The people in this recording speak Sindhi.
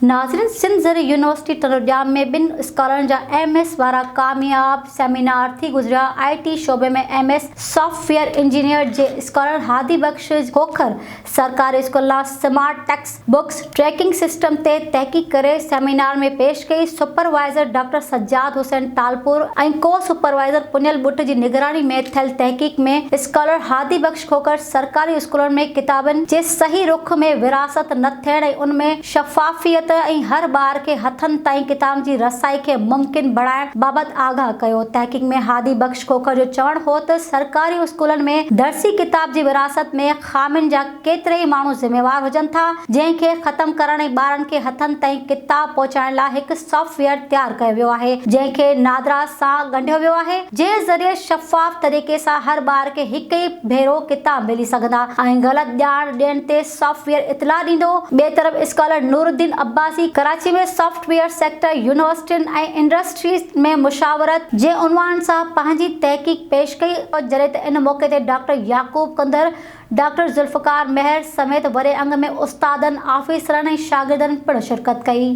ناظرين سنڌ زرعي يونيورسٽي ٽنڊوڄام ۾ ٻن اسڪالرن جا ايم ايس وارا ڪامياب سيمينار ٿي گذريا. آء ٽي شعبي ۾ M S soft ware engineer جي اسڪالر هادي بخش کوکر سرڪاري اسڪولن لاء smart text books tracking system تي تحقيق ڪري سيمينار ۾ پيش ڪئي. Supervisor doctor Sajjad Hussain Talpur ۽ co supervisor Punyal Butt جي نگراني ۾ ٿيل تحقيق ۾ اسڪالر هادي بخش کوکر سرڪاري اسڪولن ۾ ڪتابن جي صحيح رخ ۾ ورهاست نه ٿيڻ ۽ ان ۾ شفافيت ۽ هر ٻار کي هٿن تائين ڪتابن جي رسائي کي ممڪن بڻائڻ بابت آگاهه ڪيو. تحقيق ۾ هادي بخش کوکر جو چوڻ هو ته سرڪاري اسڪولن ۾ درسي ڪتاب جي ورهاست ۾ خامين جا ڪيترائي ماڻهو ذميوار هجن ٿا، جنهن کي ختم ڪرڻ ۽ ٻارن کي هٿن تائين ڪتاب پهچائڻ لاء هڪ سافٽ ويئر تيار ڪيو ويو آهي، جنهن کي نادرا سان ڳنڍيو ويو آهي، جنهن ذريعي شفاف طريقي سان هر ٻار کي هڪ ئي ڀيرو ڪتاب ملي سگهندا ۽ غلط ڄاڻ ڏيڻ تي سافٽ ويئر اطلاع ڏيندو. ٻئي طرف scholar Nooruddin Abbasi Karachi ۾ soft ware sector يونيورسٽين ۽ industries ۾ مشاورت جي عنوان سان پنهنجي تحقيق پيش ڪئي، جڏهن ته ان موقعي تي ڊاڪٽر يعقوب ڪنڌر، ڊاڪٽر ذوالفقار مهر سميت وڏي انگ ۾ استادن، آفيسرن ۽ شاگردن پڻ شرڪت ڪئي.